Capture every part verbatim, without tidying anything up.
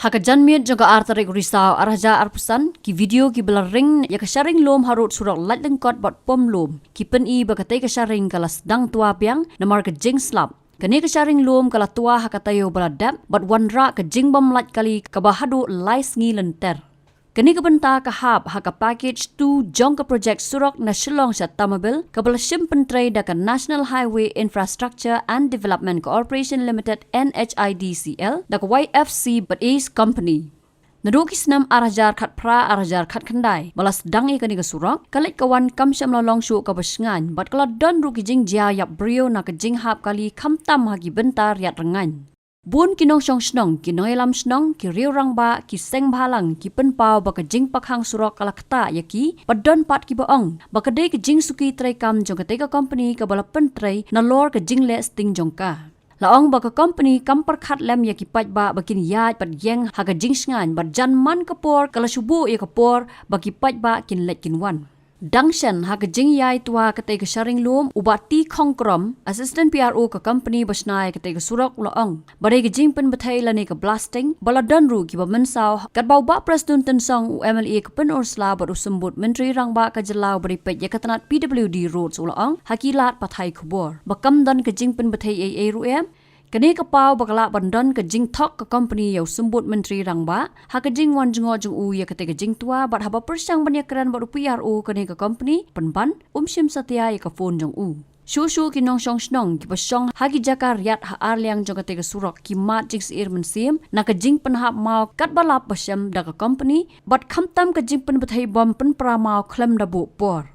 Ha ka janmiet jong ka ar tarik Risaw ar hajar arphew san, ki video kiba la ring ïa ka sharing lum harud surok Laitlyngkot bad Pom Lum ki pyni ba katei ka sharing ka la sdang twa biang namar ka jingslap. Kane ka sharing lum ka la twa ha ka taïew ba la dep bad wanrah ka jingbym lait kali kaba haduh lai sngi lynter. Kane ka bynta ka hap ha ka package two jong ka project surok na Shillong sha Tamabil kaba la shim pyntrei da ka National Highway Infrastructure and Development Corporation Limited, N H I D C L, da ka Y F C bad East Company. Naduh ki snem ar hajar khatphra ar hajar khatkhyndai ba la sdang ïa kane ka surok, ka leit ka wan kam shym la long shuh kaba shngaiñ bad ka la don ruh ki jingjia ïap briew na ka jinghap kali khamtam ha ki bynta riat rngaiñ. Bun ki nongshong shnong, ki nongïalam shnong, ki riew rangbah, ki seng bhalang ki pynpaw ba ka jingpakhang surok ka la ktah ïa ki, bad don pat kiba ong ba ka dei ka jingsuki treikam jong katei ka company kaba la pyntrei nalor ka jingleh sting jong ka. La ong ba ka company kam pyrkhat lem ïa ki paidbah ba kin ïaid bad ïeng ha ka jingshngaiñ bad jan man ka por ka la shu buh ïa ka por ba ki paidbah kin leit kin wan. Dang shen ha ka jingïaitwa katei ka sharing lum, u Bah T Khongkrom, Assistant P R O ka company ba shna ïa katei ka surok, u la ong ba dei ka jingpynbthei lane ka blasting ba la don ruh kiba mynsaw, katba u Bah Prestone Tynsong, u M L A ka Pynursla bad u Symbud Myntri Rangbah ka jylla uba dei peit ïa ka tnat P W D Roads, u la ong ha ki lad pathai khubor ba kam don ka jingpynbthei ei ei ruh em. Kane ka paw ba ka lah ban don ka jingthok ka company ïa u Symbud Myntri Rangbah ha ka jingwan jngoh jong u ïa katei ka jingtwa, bad haba pyrshang ban ïakren bad u P R O kane ka company pynban, um shim satia ïa ka phone jong u. Shuh shuh ki nongshong shnong kiba shong ha ki jaka riat ha arliang jong katei ka surok ki mad jingsyier mynsiem na ka jingpynhap maw katba lap ba shem da ka company, bad khamtam ka jingpynbthei bom pynpra maw khlem da buh por.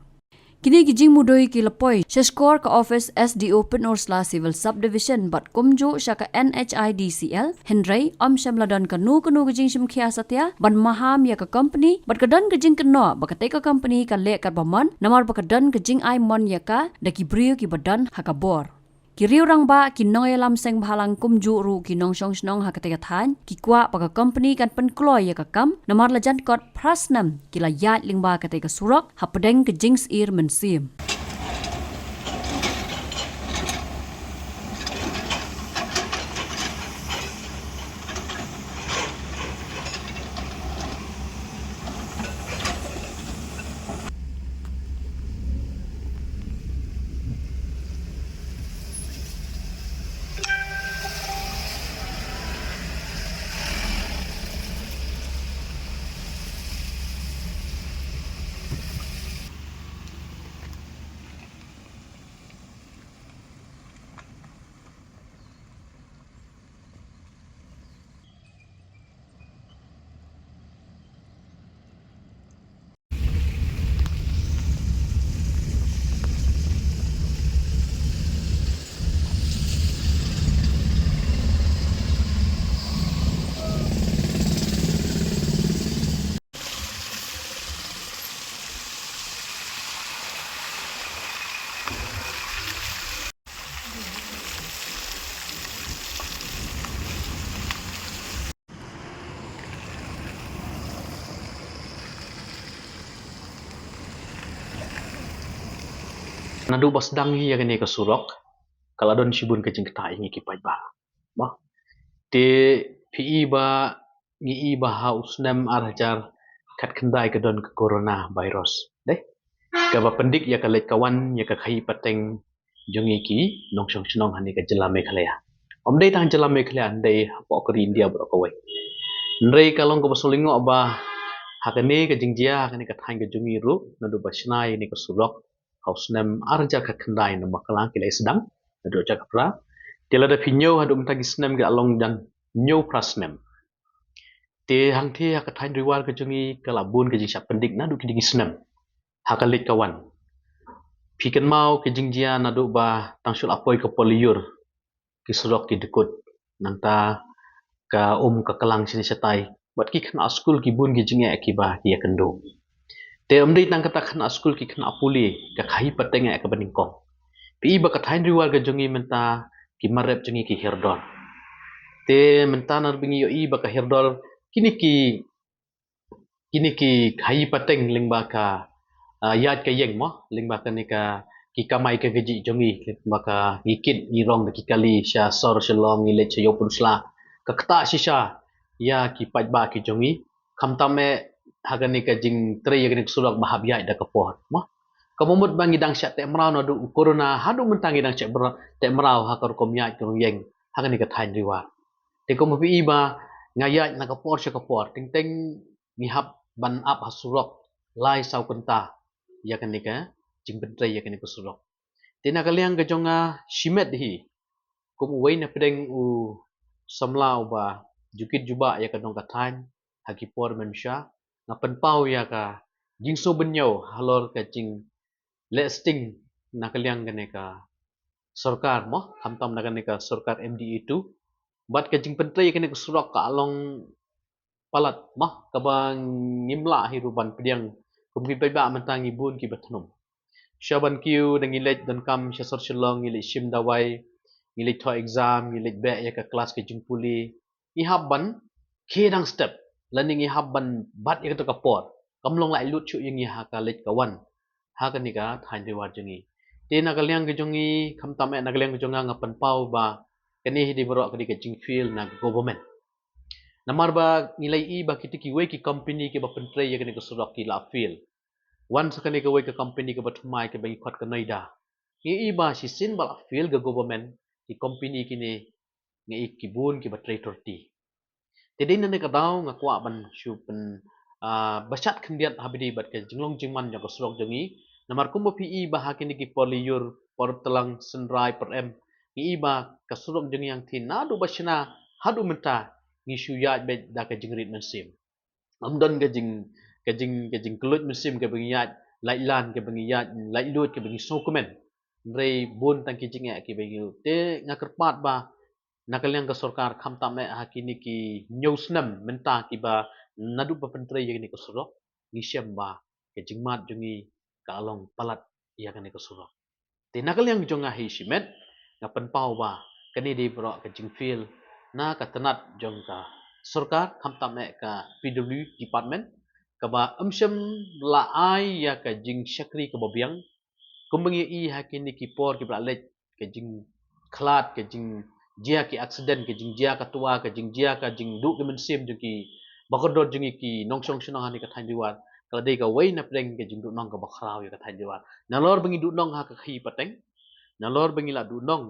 Kine ki jingmudui ki la poi sha shkor ka office S D O Pynursla Civil Subdivision bad kumjuh sha ka N H I D C L, hynrei ym shym la don kano kano ka jingshim khia satia ban maham ïa ka company, bad ka don ka jingkynnoh ba katei ka company ka leh katba mon namar ba ka don ka jingai mon ïa ka da ki briew kiba don ha ka bor. Ki riew rangbah, ki nongïalam seng bhalang kumjuh ruh ki nongshong shnong ha katei ka thaiñ ki kwah ba ka company kan pynkloi ïa ka kam namar la jan kot phra snem ki la ïaid lyngba katei ka surok hapdeng ka jingsyier mynsiem. Naduh ba sdang ïa kane ka surok, ka la don shibun ka jingktah ïa ngi ki paidbah. Ba te phi i ba ngi i ba ha u snem ar hajar khatkhyndai ka don ka corona virus. Dei? Kaba pyndik ïa ka leit ka wan ïa ka khaïi pateng jong ngi ki nongshong shnong ha kane ka jylla Meghalaya. Ym dei tang jylla Meghalaya, hynrei hapoh ka ri India baroh kawei. Hynrei ka long kaba sngewlyngngoh ba ha kane ka jingjia, ha kane ka thaiñ ka jong ngi ruh, naduh ba shna ïa kane ka surok ha u snem ar hajar khatkhyndai, namar ka la ki la sdang naduh hajar khatphra. Te lada phi ñiew haduh mynta ki snem ki la long jan hynñiew phra snem. Te hangtei ha ka thaiñ Ri War ka jong ngi ka la bun ka jingshah pyndik naduh kine ki snem ha ka leit ka wan. Phi kynmaw ka jingjia naduh ba tang shu la poi ka Polyur, ki surok ki dkut, nangta ka um ka klang shane shatai, bad ki khynnah skul ki bun ki jingeh kiba ki ïakynduh. Te ym dei tang kata khynnah skul, ki khynnah pule, ka khaïi pateng eh kaba nyngkong. Phi i ba ka thaiñ Ri War ka jong ngi mynta, ki mar rep jong ngi ki hiar dor. Te mynta naduh ba ngi ïohi ba ka hiar dor, kine ki, kine ki khaïi pateng lyngba ka, ah, ïaid ka ïeng mo, lyngba kane ka, ki kamai ka kajih jong ngi, lyngba ka ngi kit ngi rong da ki kali sha sor Shillong, ngi leit sha ïew Pynursla, ka ktah shisha. ïa ki paidbah ki jong ngi, khamtam eh ha kane ka jingtrei ïa kane ka surok ba hap ïaid da ka por. Mo, kaba mut ba ngi dang shah teh mraw naduh u corona haduh mynta ngi dang shah teh mraw ha ka rukom ïaid ka rung ïeng ha kane ka thaiñ Ri War. Te kumba phi i ba nga ïaid na ka por sha ka por, teng teng ngi hap ban ap ha surok lai saw kynta ïa kane ka jingpyntrei ïa kane ka surok. Te na ka liang ka jong nga shimet hi, kum uwei na pdeng u samla uba ju kit ju bah ïa ka dong ka thaiñ ha ki por mynshwa, nga pynpaw ïa ka jingsngewbha halor ka jingleh sting na ka liang kane ka sorkar, mo, khamtam na kane ka sorkar M D A two bad ka jingpyntrei kane ka surok ka long palat, mo, kaba ngim lah hi ruh ban pdiang kum ki paidbah mynta ngi bun kiba thnum. Sha ban kiew da ngi leit donkam sha sor Shillong, ngi leit shim dawai, ngi leit thoh exam, ngi leit beh ïa ka klas ka jingpule, ngi hap ban khie dang step lane ngi hap ban bat ïa kata ka por. Kam long lah lut shuh ïa ngi ha ka leit ka wan ha kane ka thaiñ Ri War jong ngi. Te na ka liang ka jong ngi, khamtam eh na ka liang ka jong nga, nga pynpaw ba kane hi dei baroh ka dei ka jingfail na ka government. Namar ba ngi la i ba kita kiwei ki company kiba pyntrei ïa kane ka surok ki la fail. Wan sa kane kawei ka company kaba thymmai kaba ngi khot ka Noida. Ngi i ba shisien ba la fail ka government, ki company kine ngi i ki bun kiba trei torti. Te dei na kane ka daw nga kwah ban shu pyn, ah, bashat khyndiat ha ba dei bad ka jinglong jingman jong ka surok jong ngi. Namar kumba phi i ba ha kine ki por lyiur, por tlang, synrai, por em, ngi i ba ka surok jong ngi hangtei naduh ba shna haduh mynta ngi shu ïaid beit da ka jingrit mynsiem. Ym don ka jing, ka jing, ka jingkylluid mynsiem kaba ngi ïaid laitlan, kaba ngi ïaid laitluid, kaba ngi sngewkmen. Hynrei bun tang ki jingeh kiba ngi lut. Te nga kyrpad ba na ka liang ka sorkar, khamtam eh ha kine ki hynñiew snem mynta kiba naduh ba pyntrei ïa kane ka surok, ngi shem ba ka jingmad jong ngi ka long palat ïa kane ka surok. Te na ka liang jong nga hi shimet, nga pynpaw ba kane dei baroh ka jingfail na ka tnat jong ka sorkar, khamtam eh ka P W D department, kaba ym shym la ai ïa ka jingshakri kaba biang. Kumba ngi i ha kine ki por kiba la leit, ka jingkhlad, ka jingjia ki accident, ka jingjia ka twa, ka jingjia ka jingduh ki mynsiem jong kiba kordor jong ngi ki nongshong shnong ha kane ka thaiñ Ri War, ka la dei kawei na pdeng ka jingduhnong kaba khraw ïa ka thaiñ Ri War. Nalor ba ngi duhnong ha ka khaïi pateng, nalor ba ngi la duhnong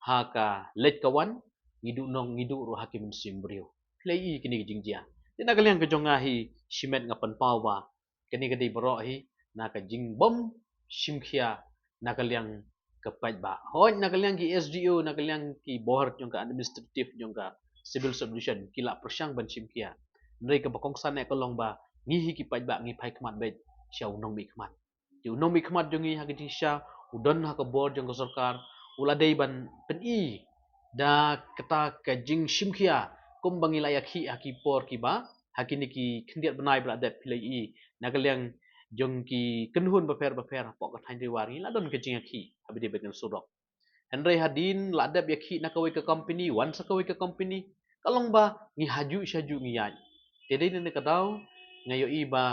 ha ka leit ka wan, ngi duhnong, ngi duh ruh ha ki mynsiem briew. Phi la i kine ki jingjia. Te na ka liang ka jong nga hi shimet, nga pynpaw ba kane ka dei baroh hi na ka jingbym shimkhia na ka liang ka paidbah. Hooid, na ka liang ki S D O, na ka liang ki bor jong ka administrative jong ka civil subdivision ki la pyrshang ban shimkhia. Hynrei kaba kongsan eh ka long ba ngi hi ki paidbah ngi phai khmat beit sha u nongmihkhmat. Te u nongmihkhmat jong ngi ha ka jingshisha u don ha ka bor jong ka sorkar, u la dei ban pyni da kata ka jingshimkhia kumba ngi la ïakhih ha ki por kiba, ha kine ki khyndiat bnai ba la dep, phi la i, na ka liang jong ki kynhun bapher bapher hapoh ka thaiñ Ri War ngi la don ka jingïakhih ha ba dei bad ka surok. Hynrei hadien la dep ïakhih na kawei ka company wan sa kawei ka company, ka long ba ngi hajuh shajuh ngi ïaid. Te dei na kane ka daw nga ïohi ba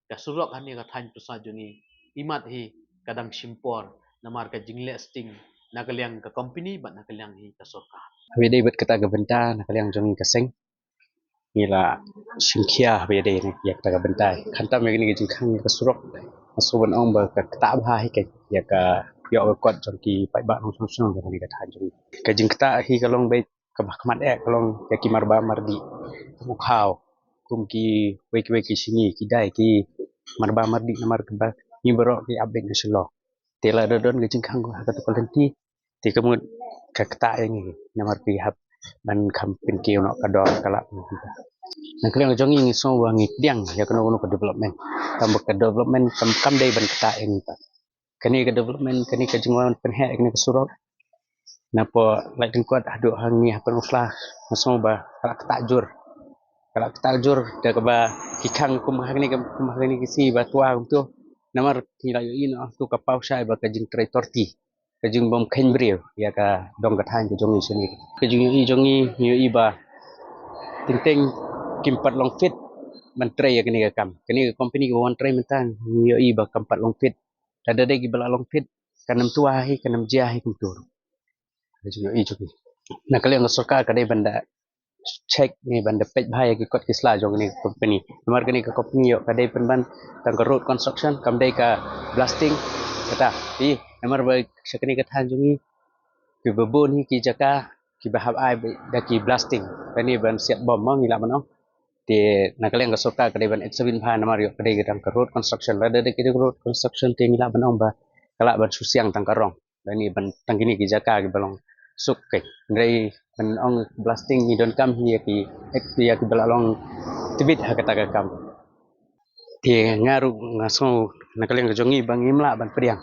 ka surok ha kane ka thaiñ Pyrsa jong ngi, imat hi ka dang shim por namar ka jingleh sting na ka liang ka company bad na ka liang hi ka sorkar. Ha ba dei bad kata ka bynta, na ka liang jong ngi ka seng, ngi la shimkhia ha ba dei ïa kata ka bynta. Khamtam ïa kane ka jingkhang ïa ka surok, nga sngewbha ban ong ba ka ktah bha hi ka, ïa ka, ïa ka kot jong ki paidbah nongshong shnong jong kane ka thaiñ jong ngi. Ka jingktah hi ka long beit, kaba khmat eh ka long ïa ki marba mardih, kum u khaw, kum kiwei kiwei ki shini, ki dai, ki marba mardih, namar kaba ngi baroh ki ap beit na Shillong. Te lada don ka jingkhang ha kata ka lynti, te ka mut ka ktah ïa ngi, namar ki hap ban kham pynkiew noh ka dor ka lah. Na ka liang jong ngi, ngi sngew ba ngi pdiang ïa kano kano ka development. Tangba ka development kam, kam dei ban ktah ïa ngi pat. Kane ka development, kane ka jingwan pynheh kane ka surok, napoh Laitlyngkot haduh hangne ha Pynursla, nga sngew ba ka la ktah jur. Ka la ktah jur da kaba ki khang kum hangne, kum hangne ki sngi ba twa kumto. Namar ngi la ïohi noh to ka paw shai ba ka jingtrei torti, ka jingbym kheiñ briew ïa ka dong ka thaiñ ka jong ngi shane. Ka jingïohi jong ngi, ngi ïohi ba teng teng kim pat long fit ban trei ïa kane ka kam. Kane ka company kaba wan trei mynta, ngi ïohi ba kam pat long fit. Lada dei kiba la long fit, kan ym twa hi, kan ym jia hi kumto. Ka jingïohi jong ngi. Na ka liang ka sorkar ka dei ban da check ne ban da peit bha ïa ki kot ki sla jong kane ka company. Namar kane ka company ïoh ka dei pynban tang ka road construction, kam dei ka blasting kata. Ïa namar ba sha kane ka thaiñ jong ngi kiba bun hi ki jaka kiba hap ai da ki blasting. Kane ban siat bom ma ngi lah ban ong. Te na ka liang ka sorkar ka dei ban examine bha namar ïoh ka dei ka tang ka road construction. Lada dei ka road construction te ngi lah ban ong ba ka lah ban shu siang tang ka rong. Lane ban tang kine ki jaka kiba long suk keiñ. Hynrei ban ong blasting ngi donkam hi ïa ki, ïa kiba lah long tbit ha kata ka kam. Te nga ruh nga sngew na ka liang ka jong ngi ba ngim lah ban pdiang.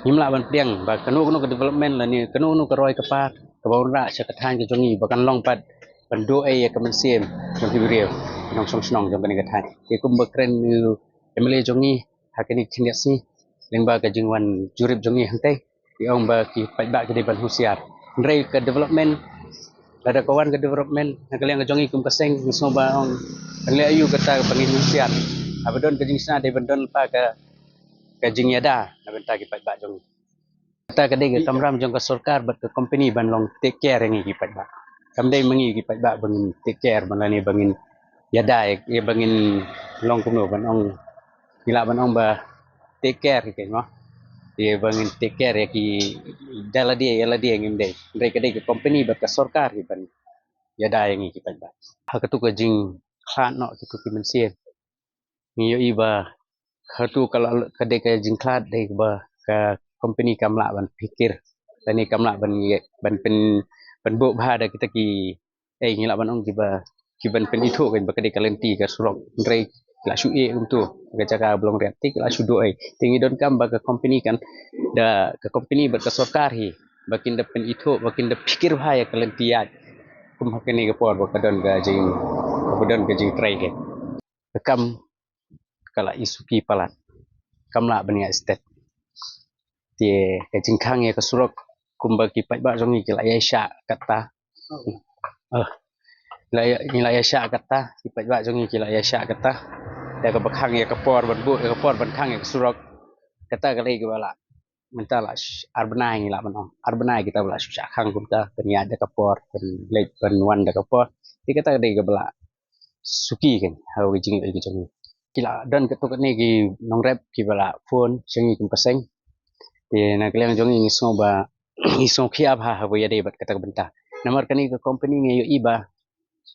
Ngim lah ban pdiang ba kano kano ka development lane kano kano ka roi ka par kaba wanrah sha ka thaiñ ka jong ngi ba kan long pat ban duh ei ïa ka mynsiem jong ki briew nongshong shnong jong kane ka thaiñ. Te kumba kren u M L A jong ngi ha kine ki khyndiat sngi lyngba ka jingwan jurip jong ngi hangtei, ki ong ba ki paidbah ki dei ban husiar. Hynrei ka development, lada ka wan ka development na ka liang ka jong ngi kum ka seng, ngi sngew ba ong kan leh aïu kata ba ngin husiar. Haba don ka jingshna dei ban don lypa ka, ka jingïada na bynta ki paidbah jong ngi. Kata ka dei ka kamram jong ka sorkar bad ka company ban long take care ïa ngi ki paidbah. Kam dei ma ngi ki paidbah ba ngin take care ban lane ba ngin ïada ïa, ba ngin long kumno ban ong ngi lah ban ong ba take care hi keiñ mo. Ïa ba ngin take care ïa ki da lade ïa lade ngim dei. Hynrei ka dei ka company bad ka sorkar hi ban ïada ïa ngi ki paidbah. Ha katu ka jingkhlad noh kitu ki mynsiem. Ngi ïohi ba katu ka la, ka dei ka jingkhlad dei ba ka company kam lah ban pyrkhat. Lane kam lah ban ïa, ban pyn, ban buh bha da kita ki, eh, ngi lah ban ong kiba, kiban pynithuh keiñ ba ka dei ka lynti ka surok. Hynrei ki la shu ïeh kumtu ka jaka ba long riat te ki la shu duh ei. Te ngi donkam ba ka company kan da ka company bad ka sorkar hi ba kin da pynithuh, ba kin da pyrkhat bha ïa ka lynti ïaid. Kum ha kane ka por ba ka don ka jing, ba ka don ka jingtrei keiñ. Ka kam ka la isuki palat. Kam lah ban ïa stet. Te ka jingkhang ïa ka surok kumba ki paidbah jong ngi ki la ïa shah kata. Eh, la ïa, ngi la ïa shah kata, ki paidbah jong ngi ki la ïa shah kata. Da kaba khang ïa ka por ban buh ïa ka por ban khang ïa ka surok. Kata ka dei kaba la mynta la sh-, ar bnai ngi lah ban ong. Ar bnai kita ba la shu shah khang kumta, ban ïaid da ka por, ban leit ban wan da ka por. Te kata ka dei kaba la suki keiñ ha ka jingïohi ka jong ngi. Ki la don katto katne ki nongrep kiba la phone sha ngi kum ka seng. Te na ka liang jong ngi ngi sngew ba ngi sngew khia bha haba ïadei bad kata ka bynta. Namar kane ka company ngi ïohi ba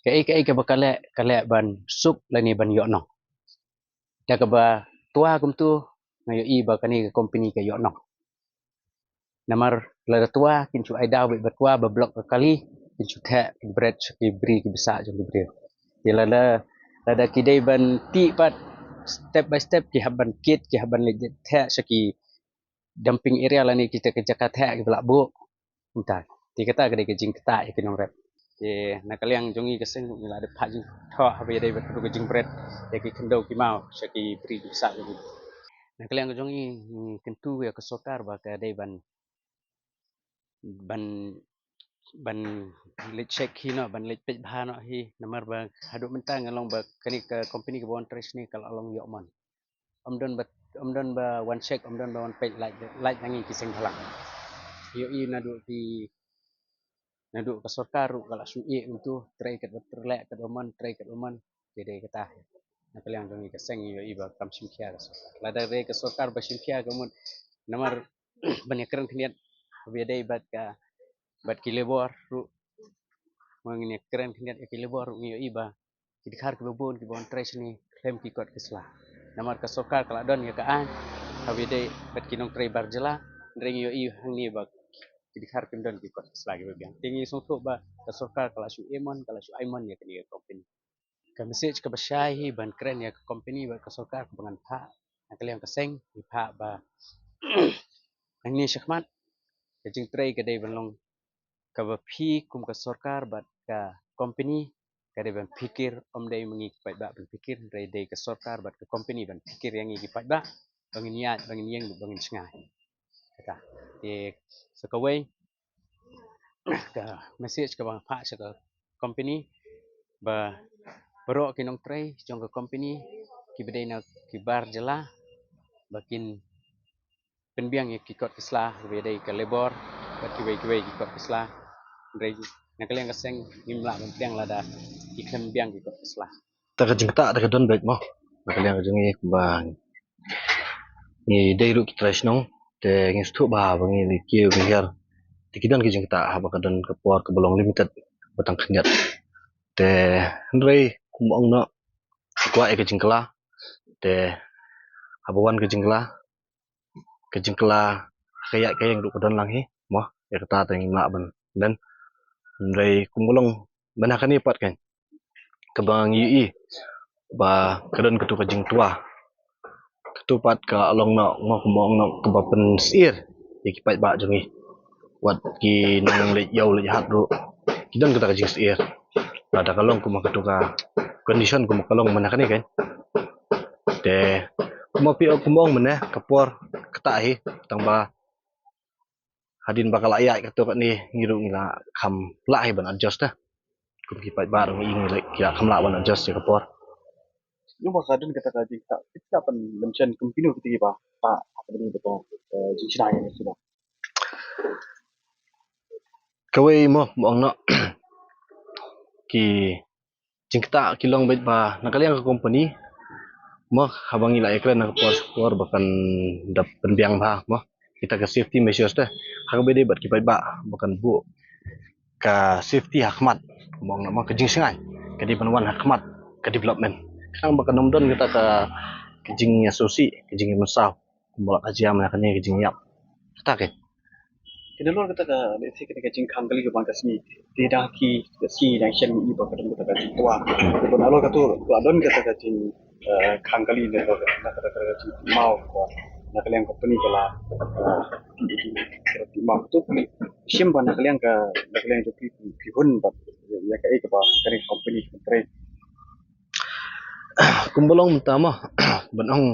kaei kaei kaba ka leh, ka leh ban suk lane ban ïoh nong. Da kaba twa kumtu nga ïohi ba kane ka company ka ïoh nong. Namar lada twa kin shu ai daw beit ba twa ba block ka kali, kin shu theh ki bret sha ki bri ki bsa jong ki briew. Te lada, lada ki dei ban tih pat step by step ki hap ban kit, ki hap ban leit theh sha ki dumping area lane kita ki jaka theh kiba la buh. Kumta. Te kata ka dei ka jingktah ïa ki nongrep. Te na ka liang jong ngi ka seng ruh ngi la dep phah jingthoh haba ïadei bad ka jingbret ïa ki khyndew ki maw sha ki bri ki bsa jong ngi. Na ka liang jong ngi ngi kyntu ïa ka sorkar ba ka dei ban, ban, ban leit check hi noh, ban leit peit bha noh hi namar ba haduh mynta nga long ba kane ka company kaba wan trei shane ka la long ïoh mon. Ym don ba, ym don ba wan check, ym don ba wan peit, lait, lait na ngi ki seng bhalang. Ïohi naduh ki, naduh ka sorkar ruh ka la shu ïeh kumtu, trei katba trei, leh katba mon, trei katba mon. Te dei kata. Na ka liang jong ngi ka seng ïohi ba kam shim khia ka sorkar. Lada dei ka sorkar ba shim khia ka mut namar ban ïakren khyndiat haba ïadei bad ka, bad ki labour ruh. Ba ngin ïakren khyndiat ïa ki labour ruh ngi ïohi ba ki dkhar kiba bun kiba wan trei shane khlem ki kot ki sla. Namar ka sorkar ka la don ïa ka aiñ haba ïadei bad ki nongtrei bar jylla, hynrei ngi ïohi hangne ba ki dkhar kim don ki kot ki sla kiba biang. Te ngi sngewthuh ba ka sorkar ka la shu ïeh mon, ka la shu ai mon ïa kane ka company. Ka message kaba shai hi ban kren ïa ka company bad ka sorkar kaba ngan phah na ka liang ka seng, ngi phah ba hangne shakhmat ka jingtrei ka dei ban long kaba phi kum ka sorkar bad ka company ka dei ban pyrkhat, ym dei ma ngi ki paidbah ban pyrkhat, hynrei dei ka sorkar bad ka company ban pyrkhat ïa ngi ki paidbah ba ngin ïaid, ba ngin ïeng, ba ngin shngaiñ. Kata. Te sa kawei ka message kaba nga phah sha ka company ba baroh ki nongtrei jong ka company kiba dei na ki bar jylla ba kin pynbiang ïa ki kot ki sla, kiba dei ka labour bad kiwei kiwei ki kot ki sla. Hynrei Na ka liang ka seng ngim lah ban pdiang lada ki khlem biang ki kot ka sla. Ta ka jingktah ta ka don beit mo. Na ka liang ka jong ngi ba ngi dei ruh ki trai shnong te ngi sngewthuh ba ba ngi leh kiew ngi hiar. Te ki don ki jingktah haba ka don ka por kaba long limited ba tang khyndiat. Te hynrei kum ong noh kwah ïa ka jingkylla. Te haba wan ka jingkylla, ka jingkylla ha ka ïaid ka ïeng ruh ka don lang hi mo. Ïa kata te ngim lah ban len. Hynrei kum ka long ban ha kane pat kan kaba ngi ïohi ba ka don katu ka jingtwa. Katu pat ka long noh mo, kumba ong noh kaba pynsyier ïa ki paidbah jong ngi. Wat ki nongleit ïew leit hat ruh ki don kata ka jingsyier. Lada ka long kumba katu ka condition kumba ka long mynta kane kan. Te kumba phi ong, kumba ong mynne ka por ka ktah hi, tang ba hadien ba ka la ïaid katto katne ngi ruh ngi la kham lah hi ban adjust te. Kum ki paidbah ruh ngi, ngi la kham lah ban adjust ïa ka por. Ïa ba ka don kata ka jingktah, kita pynlong shen kum kino kita kiba ktah ha kaba dei ba ka, eh, jingshna ïa kata. Kawei mo, mo ong noh ki jingktah ki long beit ba na ka liang ka company mo, haba ngi la ïakren na ka por sha ka por ba kan da pynbiang bha mo kita ka safety measures te ha kaba dei bad ki paidbah ba kan buh ka safety ha khmat. Mo ong noh mo, ka jingshngaiñ ka dei ban wan ha khmat ka development. Khnang ba kan ym don kata ka, ka jingïasngewsih, ka jingïamynsaw. Kumba la ka jia mynta kane ka jingïap. Kata ka. Kane lor kata ka, let's say, kane ka jingkhang kali ka ban ka sngi. Te da ki, ka sngi da shen i ba ka don kata ka jingtwa. Te ba na lor katu la don kata ka jing, eh, khang kali ne lor kata ka jingmaw ko. Na ka liang company ka la, eh, maw tu pli. Shim ba na ka liang ka, na ka liang jong phi, phi hun ba ïa ka, eh, ka ba kane company ka trei. Kumba long mynta mo, ban ong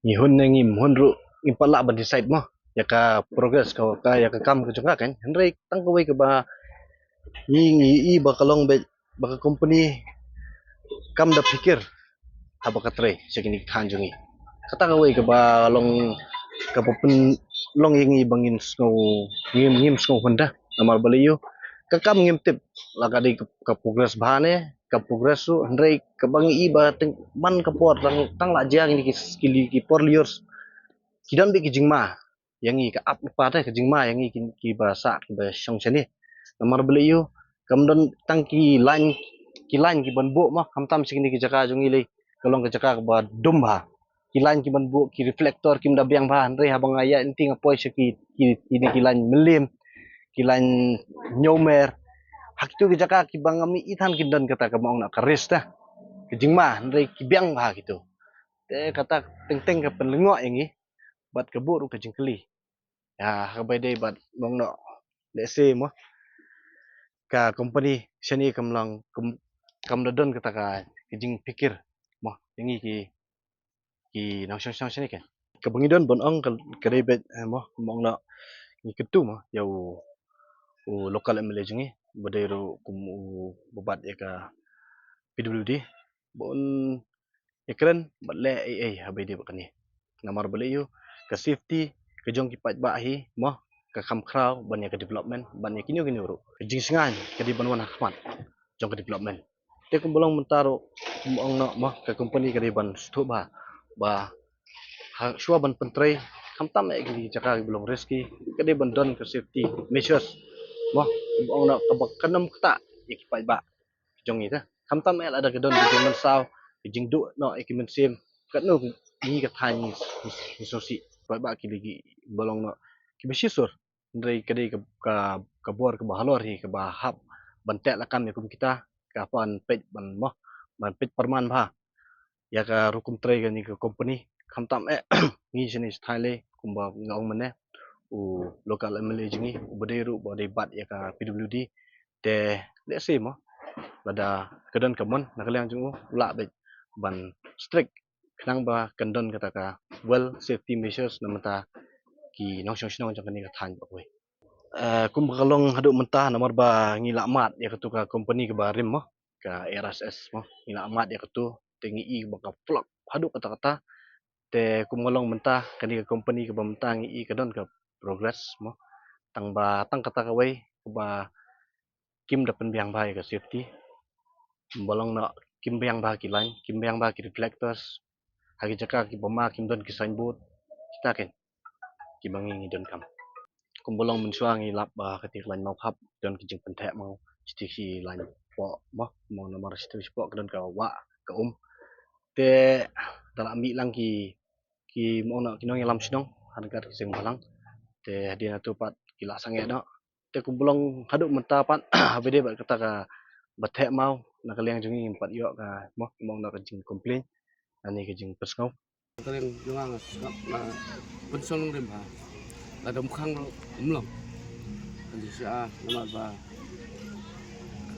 ngi hun ne ngim hun ruh ngim pat lah ban decide mo ïa ka progress ka, ka ïa ka kam ka jong ka kan. Hynrei tang kawei kaba ngi, ngi i ba ka long beit ba ka company kam da phikir haba ka trei sha kine ki thaiñ jong ngi. Kata kawei kaba long, kaba pynlong ïa ngi ba ngin sngew, ngim, ngim sngew hun da. Namar balei ïoh ka kam ngim tip la ka dei ka, ka progress bha ne ka progress ruh, hynrei kaba ngi i ba teng man ka por tang, tang la jia kine ki, ki, ki por lyiur ki don beit ki jingma ïa ngi, ka ap ka pat ka jingma ïa ngi ki, kiba sah kiba shong shane. Namar balei ïoh kam don tang ki line, ki line ki ban buh mo, khamtam sha kine ki jaka jong ngi lei ka long ka jaka kaba dum bha. Ki line ki ban buh, ki reflector kim da biang bha, hynrei haba nga ïaid lynti nga poi sha ki, ki, kine ki line Mylliem, ki line Hynñiewmer, ha kitu ki jaka kiba nga mih i than kin don kata kaba ong na ka risk te, ka jingma, hynrei ki biang bha kitu. Te kata teng teng ka pynlyngngoh ïa ngi bad ka buh ruh ka jingkylli. Ïa, ha kaba dei bad mo ong noh, let's say mo, ka company shane kam long, kam, kam da don kata ka, ka jingpikir mo ïa ngi ki, ki nongshong shnong shane kan. Kaba ngi don ban ong ka, ka dei beit, eh, mo, mo ong noh ngi kyntu mo ïa u, u local M L A jong ngi ba dei ruh kum u ba bat ïa ka P W D ba un ïakren bad leh ei ei ha ba ïadei bad kane. Namar balei ïoh ka safety ka jong ki paidbah hi mo, ka kham khraw ban ïa ka development, ban ïa kino kino ruh. Ka jingshngaiñ ka dei ban wan ha khmat jong ka development. Te kumba long mynta ruh, kumba ong noh mo, ka company ka dei ban sngewthuh bha ba ha shuwa ban pyntrei, khamtam eh ki jaka kiba long risky, ka dei ban don ka safety measures mo, kumba ong noh, kaba kan ym ktah ïa ki paidbah jong ngi te. Khamtam eh lada ka don ka jingmynsaw, ka jingduh noh ïa ki mynsiem, katno ngi ka thaiñ ngi, ngi, ngi sngewsih. Paidbah ki dei kiba long noh kiba shisur. Hynrei ka dei ka, ka, ka bor kaba halor hi kaba hap ban teh lakam ïa kum kita, ka pan peit ban mo, ban peit pyrman bha ïa ka rukom trei kane ka company. Khamtam eh ngi shane sha Thailand kumba nga ong mynne, u local M L A jong ngi uba dei ruh ba dei bat ïa ka P W D. Te let's say mo, lada ka don ka mon na ka liang jong u, u lah beit ban strict khnang ba kan don kata ka well safety measures na bynta ki nongshong shnong jong kane ka thaiñ ba kawei. Eh, kumba ka long haduh mynta namar ba ngi la mad ïa katu ka company kaba rim mo, ka R S S mo, ngi la mad ïa katu, te ngi i ba ka flop haduh katta katta. Te kumba ka long mynta kane ka company kaba mynta ngi i ka don ka progress mo. Tang ba tang kata kawei kaba kim da pynbiang bha ïa ka safety. Kumba long noh kim biang bha ki line, kim biang bha ki reflectors ha ki jaka kiba ma kim don ki signboard. Kita kein kiba ngi ngi donkam. Kumba long mynshuwa ngi lap ba kata ka line Mawphap don ki jingpyntheh maw, shiteng shi line poh mo, mo namar shiteng shi poh ka don ka wah ka um. Te da la mih lang ki ki mo na ki nongïalam shnong ha ryngkat ki seng bhalang. Te hadien nangta pat ki la sangeh noh. Te kumba long haduh mynta pat haba dei bad kata kaba theh maw, na ka liang jong ngi ngim pat ïoh ka mo, mo na ka jingcomplain lane ka jingpynsngew. Ka liang jong nga nga sngap nga pynsngew nongrim bha. Lada ym khang ruh ym long. Ka jingshisha namar ba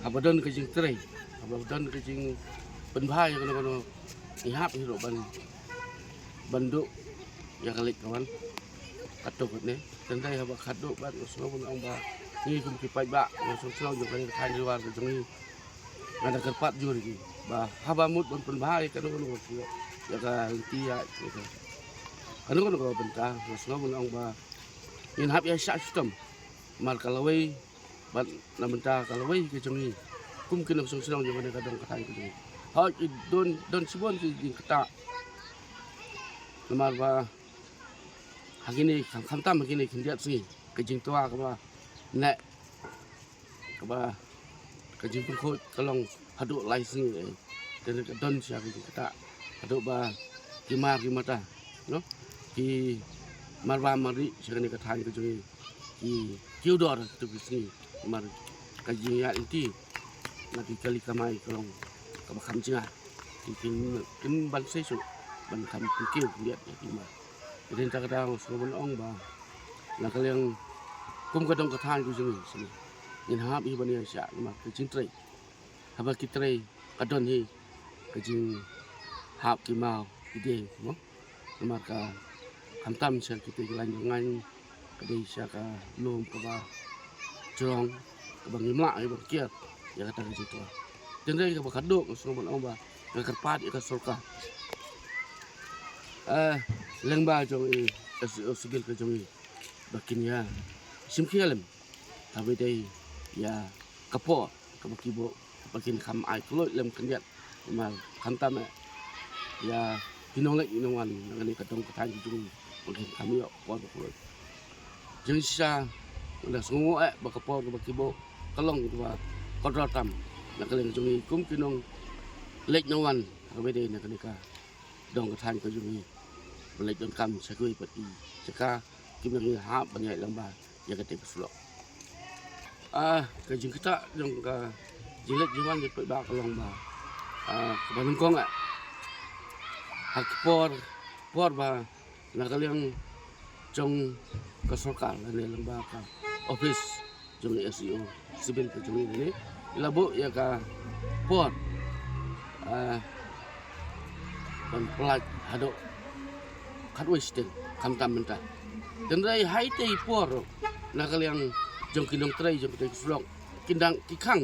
haba don ka jingtrei, haba don ka jingpynbha ïa kano kano, ngi hap hi ruh ban ban duh ïa ka leit ka wan. Katto katne, tang dei haba khatduh bad nga sngewbha ban ong ba ngi kum ki paidbah, nga sngewbha ban ong jong ka thaiñ Ri War ka jong ngi, nga da kyrpad jur ïa ki ba haba mut ban pynbha ïa kano kano ka, ïa ka lynti ïa ka, kano kano ka bynta, nga sngewbha ban ong ba ngin hap ïa shah shitom. Namar ka lawei bad na bynta ka lawei ka jong ngi kum ki nongshong shnong jong kane ka dong ka thaiñ ka jong ngi. Hooid, don don shibun ki jingktah. Namar ba ha kine kham, khamtam ha kine khyndiat sngi ka jingtwa kaba neh, kaba ka jingpynkhuid ka long haduh lai sngi, eh. Te ka don sha ka jingktah haduh ba ki mar ki mata, no, ki mar ba mar ri sha kane ka thaiñ ka jong ngi, ki kiew dor ha kito ki sngi. Mar ka jingïaid lynti na ki kali kamai ka long kaba kham jngai. Ki kin, kin ban sei shuh ban kham kiew khyndiat ïa ki mar. Te hynta ka daw sngewbha ban ong ba na ka liang kum ka dong ka thaiñ ka jong ngi, ngin hap hi ban ïaishah namar ka jingtrei. Haba ki trei ka don hi ka jinghap ki maw ki dieng, mo. Namar ka khamtam sha kita ki line jong ngi ka dei sha ka lum kaba jrong kaba ngim lah hi ban kiar ïa kata ka jingtwa. Tang dei kaba khatduh nga sngewbha ban ong ba nga kyrpad ïa ka sorkar, eh, lyngba jong i S D O Civil ka jong ngi ba kin ïa shim khia lem haba ïadei ïa ka por kaba ki buh ba kin kham ai kloi lem khyndiat. Namar khamtam eh ïa ki nongleit ki nongwan na kane ka dong ka thaiñ ka jong ngi ba kin kham ïoh por ba kloi. Jingshisha nga da sngew eh ba ka por kaba ki buh ka long kaba kordor tam na ka liang jong ngi kum ki nongleit nongwan haba ïadei na kane ka dong ka thaiñ ka jong ngi ban leit donkam sha kiwei pat ki jaka kiba ngi hap ban ïaid lyngba ïa kata ka surok. Ah, ka jingktah jong ka jingleit jingwan jong ki paidbah ka long ba, ah, kaba nyngkong eh ha ki por, por ba na ka liang jong ka sorkar lane lyngba ka office jong i S D O Civil ka jong ngi ne, i la buh ïa ka por, ah, ban pyllait haduh khatwei shiteng khamtam mynta. Tang dei ha ita i por ruh na ka liang jong ki nongtrei jong kita ki surok, ki dang ki khang,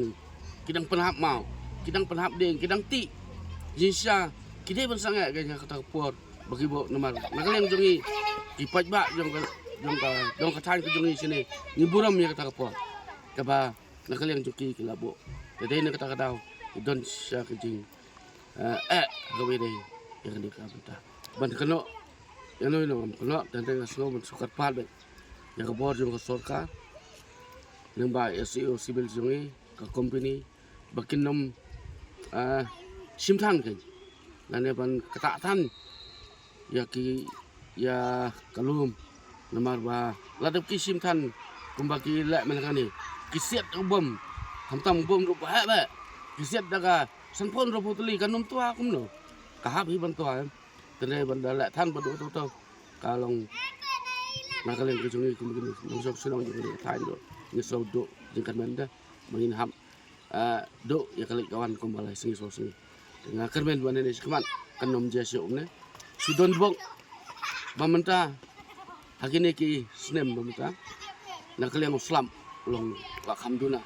ki dang pynhap maw, ki dang pynhap dieng, ki dang tih. Jingshisha ki dei ban sangeh ka ïa kata ka por ba ki buh namar na ka liang jong ngi ki paidbah jong ka, jong ka, jong ka thaiñ ka jong ngi shane ngi burom ïa kata ka por kaba na ka liang jong ki ki la buh. Te dei na kata ka daw ki don sha ka jing, eh, eh, kaba ïadei ïa kane ka bynta ban kynnoh ïano ïano ban kynnoh. Te dei nga sngew ban shu kyrpad beit ïa ka bor jong ka sorkar lyngba i S D O Civil jong ngi, ka company ba kin nym, ah, shim than kein lane ban ktah than ïa ki, ïa ka lum. Namar ba lada ki shim than kumba ki leh mynta kane, ki siat u bom, khamtam u bom ruh ba heh ba ki siat da ka sanphew hynriewphew tylli, kan nym twa kumno. Ka hap hi ban twa em. Te dei ban da leh than ba duh to to ka long na ka liang ka jong ngi kum kine nongshong shnong jong kane ka thaiñ ruh ngi sngewduh jingkyrmen da ba ngin hap, ah, duh ïa ka leit ka wan kumba lai sngi saw sngi. Te nga kyrmen ba nane shakhmat kan ym jia shuh kumne. Shu don bok ba mynta ha kine ki snem ba mynta na ka liang u slap u long ba kham duna.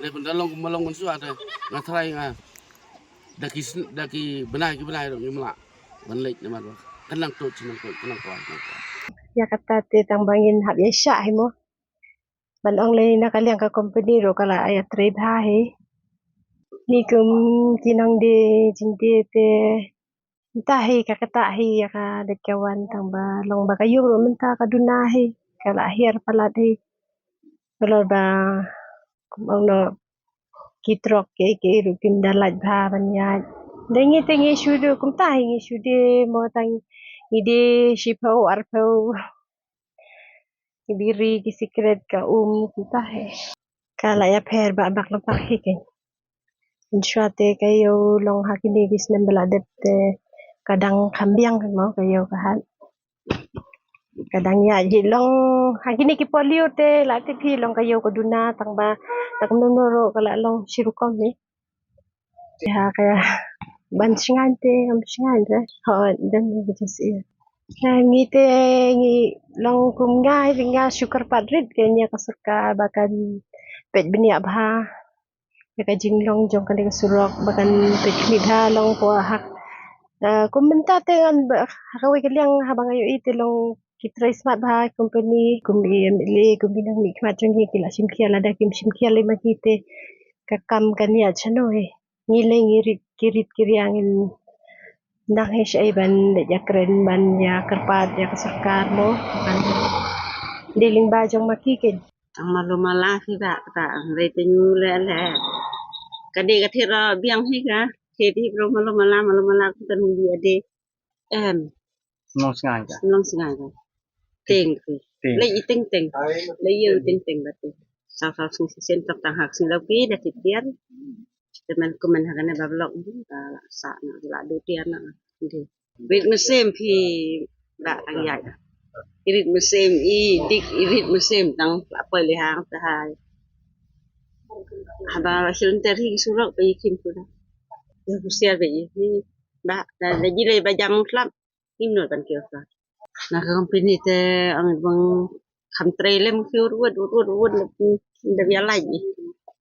Lei ban da long kumba long mynshuwa te nga tharai nga da ki sn-, da ki bnai ki bnai ruh ngim lah ban leit namar ba kan nang tuid shi nang tuid, kan nang kwai, kan nang kwai. Ïa kata te tang ba ngin hap ïaishah hi mo. Ban ong lei na ka liang ka company ruh ka la ïatrei bha hi. Ni kum ki nang die jingdie te mynta hi ka kata hi ïa ka dei ka wan tang ba long ba ka ïung ruh mynta ka duna hi ka la hiar palat hi. Ka la ba kum ong no ki trok ki ki ruh kim da lait bha ban ïaid. Dei ngi te ngi shu die kumta hi ngi shu die mo tang ngi die shiphew arphew. Ki biri ki sikret ka um kumta hi. Ka la ïapher ba bak la bak hi ke. Inshuwa te ka ïew long ha kine ki snem ba la dep te ka dang kham biang mo ka ïew ka hat. Ka dang ïaid hi long ha kine ki por lyiur te la tip hi long ka ïew ka duna tang ba ta kumno kumno ruh ka la long shi rukom hi. Ha ka ban shngain te ngam shngain te. Ho dan ni ka jingshai. Ngi te ngi long kum nga hi nga shu kyrpad rit ka nia ka sorkar ba kan peit bniah bha ïa ka jinglong jong kane ka surok ba kan peit khmih bha long ko hak. Kum mynta te ngan ha kawei ka liang haba nga ïohi te long ki trei smat bha company kum i MLA kum i nang mihkhmat jong ngi ki la shim khia lada kim shim khia lei ma ngi te ka kam kan ïaid shano hi. Ngi lei ngi rit ki rit ki riang in nang hi shaei ban leit ïakren ban ïakyrpad ïa ka sorkar mo ban dei lyngba jong ma ki ken. Tang malu mala hi ba kata ang lei te nyu le le. Ka dei ka thira biang hi ka. Thira hi bro malu mala malu mala ku kan hu ade. Em. Long sngai ka. Long sngai ka. Teng ki. Teng. Lei i teng teng. Lei i teng teng ba teng. Sa sa sung sen tang tang hak sing lau ki da ti tiar. Te men ku men ha kane ba blok ni ba la sa na la du tiar na. Di. Rit mesem phi ba tang ïaid. Irit mesem i dik irit mesem tang la poi le hang ta hai. Haba la shil ter hi surok ba i kim ku da. Ïa ku siar ba i hi. Ba da da ji le ba jam klap. Ngim nud ban kiew ka. Na ka company te ang bang kham trei lem kiew ruat ruat ruat ruat da bia lai ni.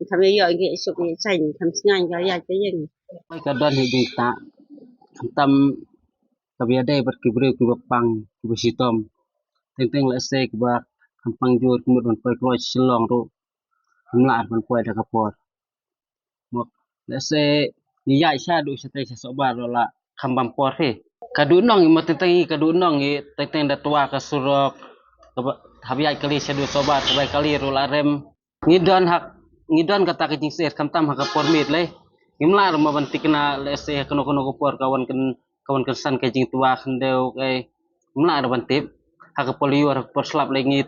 Kham ïa ïa ngi suk ngi sain kham sngai ka ïa ka ïeng. Ka don hi jingta kham tam ka bia dei bad ki briew ki ba pang ki ba shitom. Teng teng lehse ki ba kham pang jur ki mut ban poi kloi Shillong ruh. Kham lah ban poi da ka por. Mok lehse ngi ïaid sha du sha tei sha sohbar la kham bam por hi. Ka du nong i ma teng teng i ka du nong i teng teng da twa ka surok. Hab ïaid kali sha du sohbar ka bai kali ruh la rem. Ngi don hak ngi don kata ka jingsngewsih khamtam ha ka por miet lei. Ngim lah ruh mo ban thikna lehse ha kano kano ka por ka wan kan ka wan kynsan ka jingtwa khyndew kaei. Ngim lah ruh ban tip ha ka por lyiur ha ka por slap lei ngi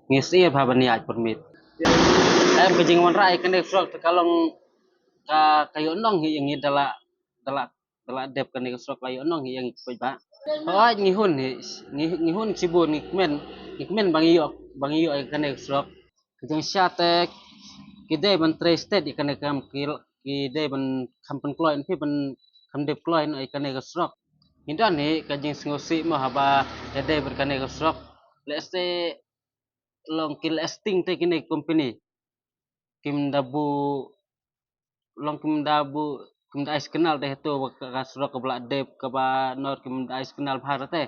ngi sngewsih bha ban ïaid por miet. Em ka jingwanrah ïa kane ka surok te ka long ka ka ïoh nong hi ïa ngi da la da la da la dep kane ka surok ka ïoh nong hi ïa ngi ki paidbah. Hooid ngi hun hi ngi ngi hun shibun ngi kmen ngi kmen ba ngi ïoh ba ngi ïoh ïa kane ka surok. Ka jingshisha te ki dei ban trei stet ïa kane ka kam ki ki dei ban kham pynkloi phi ban kham dep kloi noh ïa kane ka surok. Ngi don hi ka jingsngewsih mo haba ïa dei bad kane ka surok. Lehse long ki lehse ting te kine ki company kim da buh long kim da buh kim da ai signal te hato ba ka surok kaba la dep kaba nor kim da ai signal bha te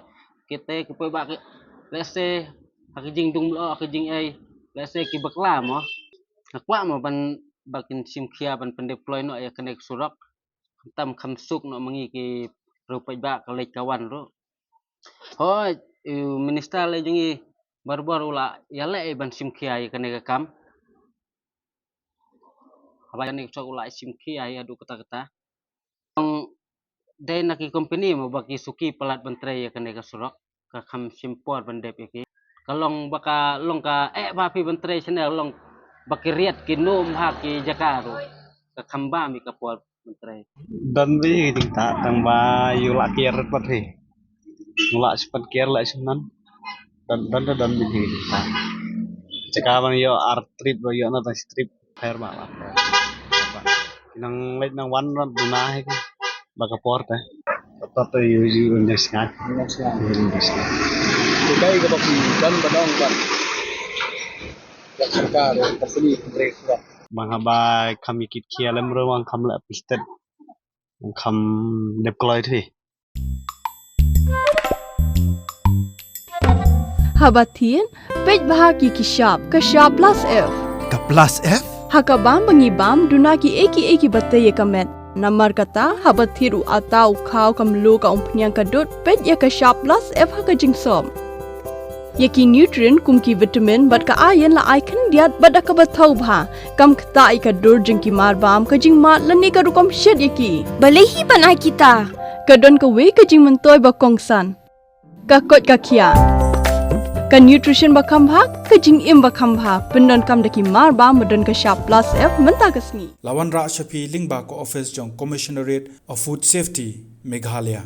kite ki poi ba lehse ha ka jingdum lo ha ka jingei lehse ki bakla mo. Nga kwah mo ban ba kin shim khia ban pyndep kloi noh ïa kane ka surok. Tam kham suk noh ma ngi ki ruh paidbah ka leit ka wan ruh. Hooid u minister lei jong ngi barabor u la ïaleh ban shim khia ïa kane ka kam. Haba kane ka surok u la shim khia ïa haduh katta katta. Dei na ki company mo ba ki suki palat ban trei ïa kane ka surok ka kham shim por ban dep ïa ki. Ka long ba ka long ka eh ba phi ban trei shane long ba ki riat ki num ha ki jaka ruh ka kham bam ïa ka por ban trei. Don bi ki jingta tang ba ïu la kiar pat hi. Ïu la spat kiar la sum nan. Don don don bi ki jingta. Jaka ban ïoh ar trip ba ïoh na ta trip. Pher ba la. Nang leit nang wan rat duna hi ki. Ba ka por te. Ka por te yu yu yu sngat. Yu yu sngat. Ki kai ka ba ki dan ba dong ban. Ka sorkar ka sini brek ba. Bang haba kham ikit kia lem ro bang kham la pistet. Bang kham dep kloi thi. Haba thied, peit bha ki ki shap, ka shap plus F. Ka plus F? Ha ka bam ba ngi bam, duna ki ei ki ei ki ba tei ïa ka met. Namar kata, haba thied u ata, u khaw, ka mluh, ka umphniang, ka dud, peit ïa ka shap plus F ha ka jingsop. Ïa ki nutrient kum ki vitamin bad ka iron la ai khyndiat bad da kaba thaw bha. Kam ktah ïa ka dur jong ki marbam, ka jingmad lane ka rukom shet ïa ki. Balei hi ban ai kita? Ka don kawei ka jingmyntoi ba kongsan. Ka koit ka khiah. Ka nutrition ba kham bha, ka jingim ba kham bha. Pyndonkam da ki marbam ba don ka shap plus F mynta ka sngi. La wanrah sha phi lyngba ka office jong Commissionerate of Food Safety, Meghalaya.